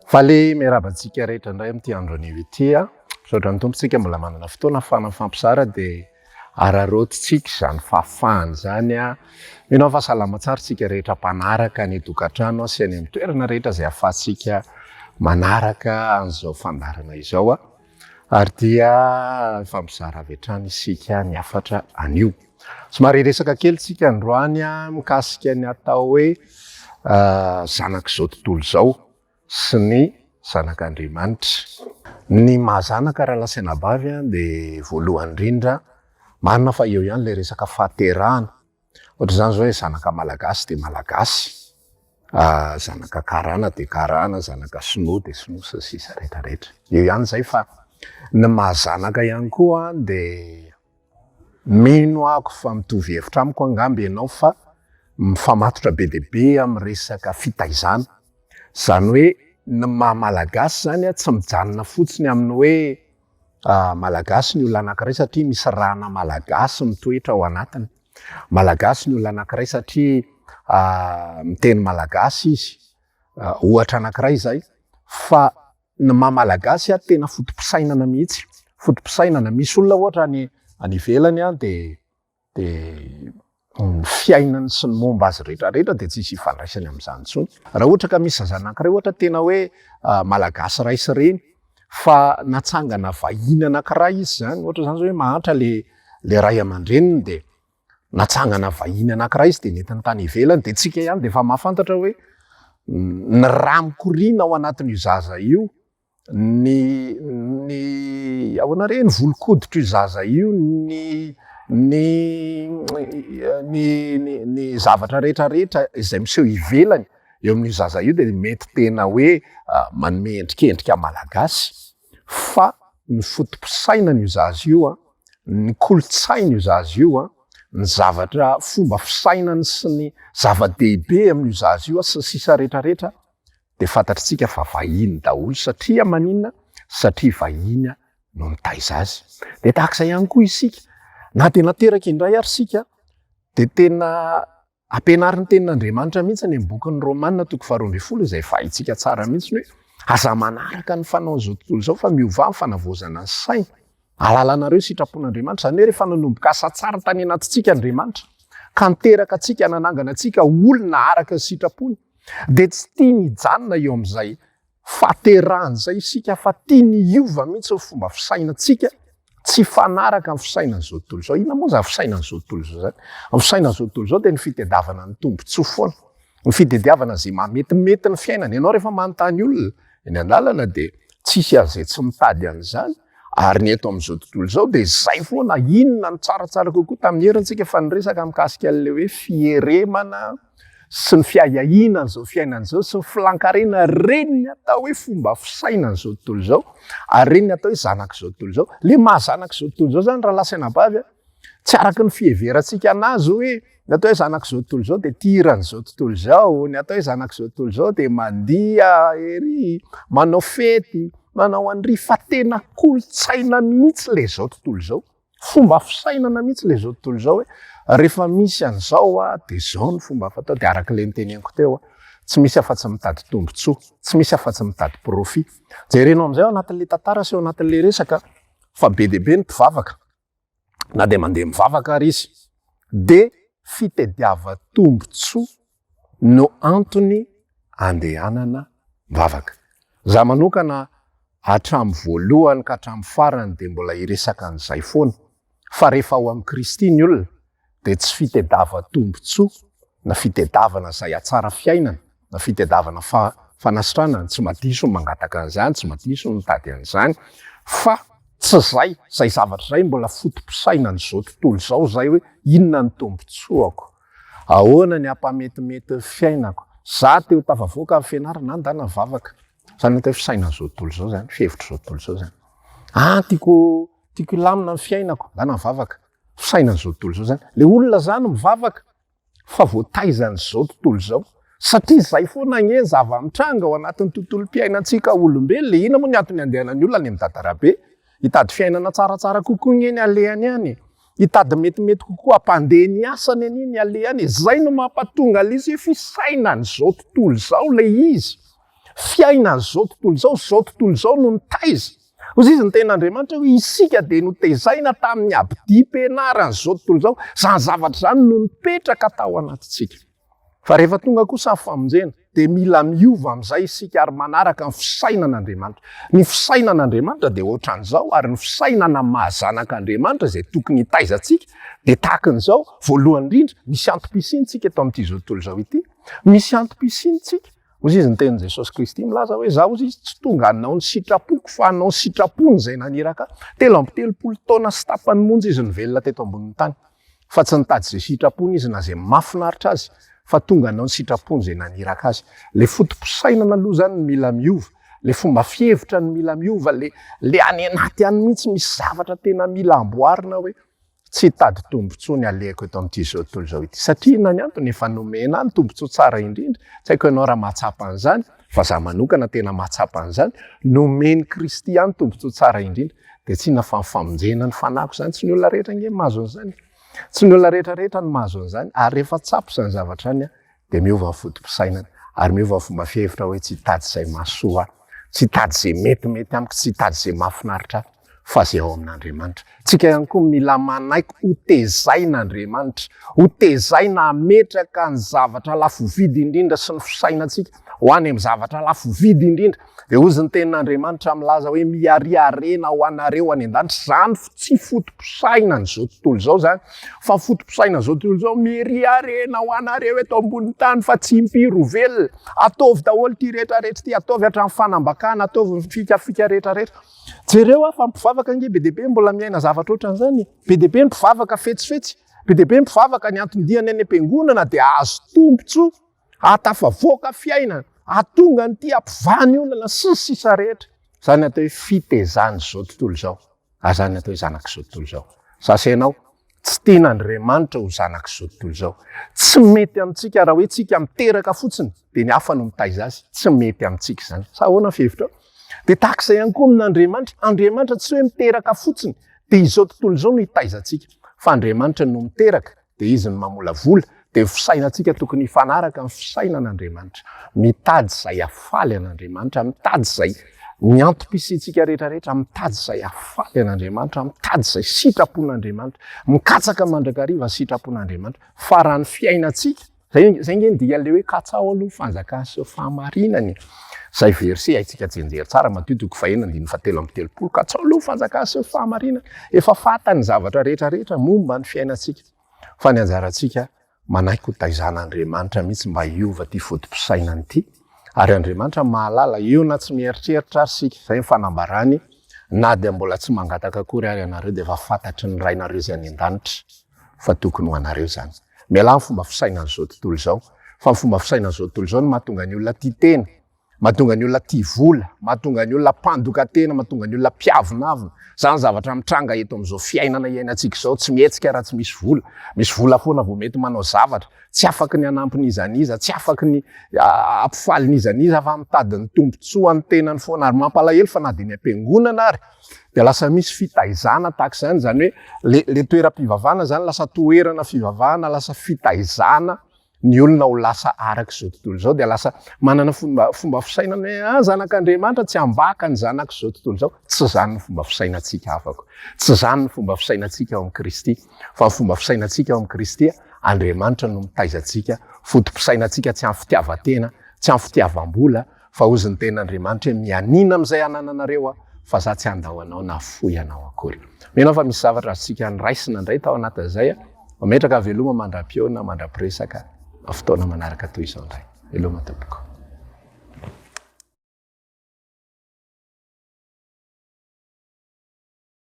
Faly miarahaba antsika rehetra indray amin'ity andro anio ity a. Misaotra ny Tompo tsika mbola manana fotoana ahafahana mifampizara dia araraotintsika izany fahafahana izany a. Mino aho fa salama tsara isika rehetra mpanaraka any an-tokantrano sy any amin'ny toerana rehetra izay ahafahantsika manaraka an'izao fandaharana izao a. Ary dia hifampizara avy hatrany isika ny hafatra anio. Somary hiresaka kely tsika androany mikasika ny atao hoe zanak'izao tontolo izao sy ny zanak'Andriamanitra. Ny maha zanaka rahalahy sy anabavy dia voalohany indrindra, marina fa eo ihany ilay resaka fahaterahana. Ohatr'izany izao hoe zanaka malagasy dia malagasy, zanaka karana dia karana, zanaka sinoa dia sinoa sy ny sisa rehetra rehetra. Eo ihany izay fa ny maha zanaka ihany koa dia mino aho fa mitovy hevitra amiko angamba ianao fa mifamatotra be dia be amin'ny resaka fitaizana. Izany hoe ny maha malagasy izany tsy mijanona fotsiny amin'ny hoe Malagasy ny olona anankiray satria misy rana malagasy mitoetra ao anatiny. Malagasy ny olona anankiray satria miteny malagasy izy, ohatra anankiray izay. Fa ny maha malagasy tena foto-pisainana mihitsy, foto-pisainana. Misy olona ohatra any any ivelany dia dia ny fiainany sy ny momba azy rehetra rehetra dia tsisy ifandraisany amin'izany intsony. Raha ohatra ka misy zaza anankiray ohatra tena hoe malagasy ray sy reny fa natsangana vahiny anankiray izy zany, ohatra zany zao hoe mahantra le le ray aman-dreniny dia natsangana vahiny anankiray izy dia nentiny tany ivelany dia tsika ihany dia efa mahafantatra hoe ny rà mikoriana ao anatin'io zaza io ny ny ahoana re ny volon-koditr'io zaza io, ny ny ny ny ny zavatra rehetra rehetra izay miseho ivelany eo amin'io zaza io dia mety tena hoe manome endrikendrika malagasy fa ny foto-pisainan'io zaza io an, ny kolontsain'io zaza io an, ny zavatra fomba fisainany sy ny zava-dehibe amin'io zaza io an, sy ny sisa rehetra rehetra dia fantatritsika fa vahiny daholo satria maninona? Satria vahiny no nitaiza azy. Dia tahaka izay ihany koa isika, na dia nateraka indray ary isika dia tena ampianarin'ny tenin'Andriamanitra mihitsy any amin'ny bokin'ny Romana toko faharoa ambin'ny folo izay efa haintsika tsara mihitsy ny hoe aza manaraka ny fanaon'izao tontolo izao fa miovà amin'ny fanavaozana ny saina. Alalanareo sitrapon'Andriamanitra, izany hoe rehefa nanomboka asa tsara tany anatintsika Andriamanitra ka niteraka antsika nanangana antsika ho olona araka ny sitrapony, dia tsy tiany hijanona eo amin'izay fahaterahana izay isika fa tiany hiova mihitsy ny fomba fisainantsika tsy hifanaraka amin'ny fisainan'izao tontolo izao. Inona moa izany fisainan'izao tontolo izao izany? Ny fisainan'izao tontolo izao dia ny fitadiavana ny tombontsoa foana, ny fitadiavana izay mahametimety ny fiainana. Ianao rehefa manontany olona eny an-dalana dia tsisy an'izay tsy mitady an'izany. Ary ny eto amin'izao tontolo izao dia izay foana, inona no tsaratsara kokoa tamin'ny heriny tsika fa niresaka mikasika an'ilay hoe fieremana sy ny fiahiahiana an'izao fiainana izao sy ny filan-karena, ireny ny atao hoe fomba fisainan'izao tontolo izao ary ireny ny atao hoe zanak'izao tontolo izao. Ilay maha zanak'izao tontolo izao izany rahalahy sy anabavy a, Tsy araka ny fiheverantsika anazy hoe ny atao hoe zanak'izao tontolo izao dia tia hiran'izao tontolo izao, ny atao hoe zanak'izao tontolo izao dia mandiha ery, manao fety, manao an'ry, fa tena kolontsaina mihitsy ilay izao tontolo izao. Fomba fisainana mihitsy ilay izao tontolo izao hoe rehefa misy an'izao dia izao ny fomba fatao, dia araka ilay noteneniko teo, tsy misy afa-tsy mitady tombontsoa, tsy misy afa-tsy mitady profit. Jerenao amin'izay ao anatin'ilay tantara sy ao anatin'ilay resaka fa be dia be ny mpivavaka. na dia mandeha mivavaka ary izy dia fitediavan-tombontsoa no antony andehanana mivavaka. Za manokana hatramin'ny voalohany ka hatramin'ny farany dia mbola hiresaka an'izay foana fa rehefa ao amin'i Kristy ny olona dia tsy fitediavan-tombontsoa na fitediavana izay hatsara fiainana na fitediavana fanasitranana, tsy madiso ny mangataka an'izany, tsy madiso ny mitady an'izany, fa tsy izay, izay zavatra izay mbola foto-pisainan'izao tontolo izao izay hoe inona ny tombontsoako, ahoana ny hampametimety ny fiainako, za te ho tafavoaka amin'ny fianarana, andana mivavaka, izany atao hoe fisainan'izao tontolo izao izany, fihevitr'izao tontolo izao izany, ah tiako tiako hilamina ny fiainako, andana mivavaka, fisainan'izao tontolo izao izany, le olona izany mivavaka fa voataizan'izao tontolo izao satria izay foana anie ny zava-mitranga ao anatin'ny tontolom-piainantsika olombelona e, inona moa ny antony andehanan'ny olona any amin'ny dadarabe? Hitady fiainana tsaratsara kokoa anie ny alehany any e, hitady metimety kokoa hampandeha ny asany anie ny alehany e, izay no mampatonga ilay izy hoe fisainan'izao tontolo izao ilay izy. fiainan'izao tontolo izao, izao tontolo izao no nitaiza. Hoy izy ny tenin'Andriamanitra hoe isika dia notezaina tamin'ny abidim-pianaran'izao tontolo izao. Izany zavatra izany no nipetraka tao anatintsika. Fa rehefa tonga kosa ny famonjena, dia mila miova amin'izay isika ary manaraka ny fisainan'Andriamanitra. Ny fisainan'Andriamanitra dia ohatran'izao, ary ny fisainana maha zanak'Andriamanitra izay tokony hitaiza antsika dia tahaka an'izao, voalohany indrindra, misy antom-pisiana isika eto amin'ity izao tontolo izao ity. Misy antom-pisiana isika. Hoy izy ny tenin'i Jesosy Kristy milaza hoe, Izaho hoy izy tsy tonga hanao ny sitrapoko fa hanao ny sitrapony izay naniraka ahy. 33 taona sy tapany monja izy nivelona teto ambonin'ny tany. Fa tsy nitady izay sitrapony izy na izay mahafinaritra azy fa tonga hanao ny sitrapony izay naniraka azy. Ilay foto-pisainana aloha izany no mila miova, ilay fomba fihevitra no mila miova, ilay ilay any anaty any mihitsy misy zavatra tena mila amboarina hoe Tsy hitady tombontsoa ny alehako eto amin'ity izao tontolo izao ity. Satria inona ny antony? Efa nomena ahy ny tombontsoa tsara indrindra. Tsy haiko ianao raha mahatsapa an'izany, fa za manokana tena mahatsapa an'izany. Nomen'i Kristy ahy ny tombontsoa tsara indrindra. Dia tsy inona fa ny famonjena ny fanahiko izany. Tsy ny olona rehetra ange no mahazo an'izany e. Tsy ny olona rehetra rehetra no mahazo an'izany. Ary rehefa tsapa izany zavatra izany, dia miova ny foto-pisainana. Ary miova ny fomba fihevitra hoe tsy hitady izay mahasoa ahy, tsy hitady izay metimety amiko, tsy hitady izay mahafinaritra ahy, fa izay ao amin'Andriamanitra. Tsika ihany koa mila manaiky ho tezain'Andriamanitra, ho tezaina hametraka ny zavatra lafo vidy indrindra sy ny fisainantsika ho any amin'ny zavatra lafo vidy indrindra. Dia hozy ny tenin'Andriamanitra milaza hoe miharia harena ho anareo any an-danitra. Izany tsy foto-pisainan'izao tontolo izao izany, fa foto-pisainan'izao tontolo izao, miharia harena ho anareo eto ambonin'ny tany fa tsy impiry ho velona. Ataovy daholo ity rehetra rehetra ity, ataovy hatramin'ny fanambakana, ataovy ny fikafika rehetra rehetra. Jereo aho fa mpivavaka ange be dia be mbola miaina zavatra ohatran'izany e. Be dia be ny mpivavaka fetsifetsy, be dia be ny mpivavaka ny anton-diany any am-piangonana dia hahazo tombontsoa, hahatafavoaka fiainana, hahatonga an'ity hampivaha ny olana sy ny sisa rehetra. Izany atao hoe fitezan'izao tontolo izao, ary izany atao hoe zanak'izao tontolo izao. Za sy ianao, Tsy tian'Andriamanitra ho zanak'izao tontolo izao. Tsy mety amintsika raha hoe tsika miteraka fotsiny dia ny hafa no mitaiza azy. Tsy mety amintsika izany. Sa ahoana ny fihevitrao? Dia tahaka izay ihany koa amin'Andriamanitra. Andriamanitra tsy hoe miteraka fotsiny dia izao tontolo izao no hitaiza antsika. Fa Andriamanitra no miteraka dia Izy no mamolavola. Dia ny fisainantsika tokony hifanaraka amin'ny fisainan'Andriamanitra. Mitady izay hahafaly an'Andriamanitra, mitady izay ny antom-pisiantsika rehetra rehetra, mitady izay hahafaly an'Andriamanitra, mitady izay sitrapon'Andriamanitra, mikatsaka mandrakariva ny sitrapon'Andriamanitra. Fa raha ny fiainantsika, izay izay nge ny dikan'ilay hoe katsaho aloha ny fanjakany sy ny fahamarinany e. Izay verset haintsika tsianjery tsara, Matio toko fahenina andininy fahatelo amby telopolo, katsaho aloha ny fanjakany sy ny fahamarinany. Efa fantany ny zavatra rehetra rehetra momba ny fiainantsika. Fa ny anjarantsika manaiky ho taizan'Andriamanitra mihitsy mba hiova ity foto-pisainana ity. Ary Andriamanitra mahalala, eo na tsy mieritreritra ary isika, izay ny fanambarany, na dia mbola tsy mangataka akory ary ianareo dia efa fantatry ny Rainareo izay any an-danitra fa tokony ho anareo izany. Mialà ny fomba fisainan'izao tontolo izao, fa ny fomba fisainan'izao tontolo izao no mahatonga ny olona tia tena, Mahatonga ny olona tia vola, mahatonga ny olona mpandoka tena, mahatonga ny olona mpiavonavona. Izany zavatra mitranga eto amin'izao fiainana iainantsika izao, tsy mihetsika raha tsy misy vola. Misy vola foana vao mety manao zavatra. Tsy afaky ny hanampy n'iza n'iza, tsy afaky ny hampifaly n'iza n'iza fa mitady ny tombontsoan'ny tenany foana. Ary mampalahelo fa na dia ny am-piangonana ary dia lasa misy fitaizana tahaka izany, izany hoe le le toeram-pivavahana izany lasa toerana fivavahana, lasa fitaizana ny olona ho lasa araka izao tontolo izao dia lasa manana fomba fomba fisainana hoe ah zanak'Andriamanitra tsy ambaka ny zanak'izao tontolo izao. Tsy izany ny fomba fisainantsika havako. Tsy izany ny fomba fisainantsika ao amin'i Kristy. Fa ny fomba fisainantsika ao amin'i Kristy, Andriamanitra no mitaiza antsika, foto-pisainantsika tsy amin'ny fitiavan-tena, tsy amin'ny fitiavam-bola, Fa hozy ny tenin'Andriamanitra hoe mianiana amin'izay anananareo aho fa za tsy handao anao na hafoy anao akory. Mino aho fa misy zavatra azontsika noraisina indray tao anatin'izay. Mametraka veloma mandra-pihaona, mandra-piresaka fotoana manaraka toy izao indray. Veloma tompoko.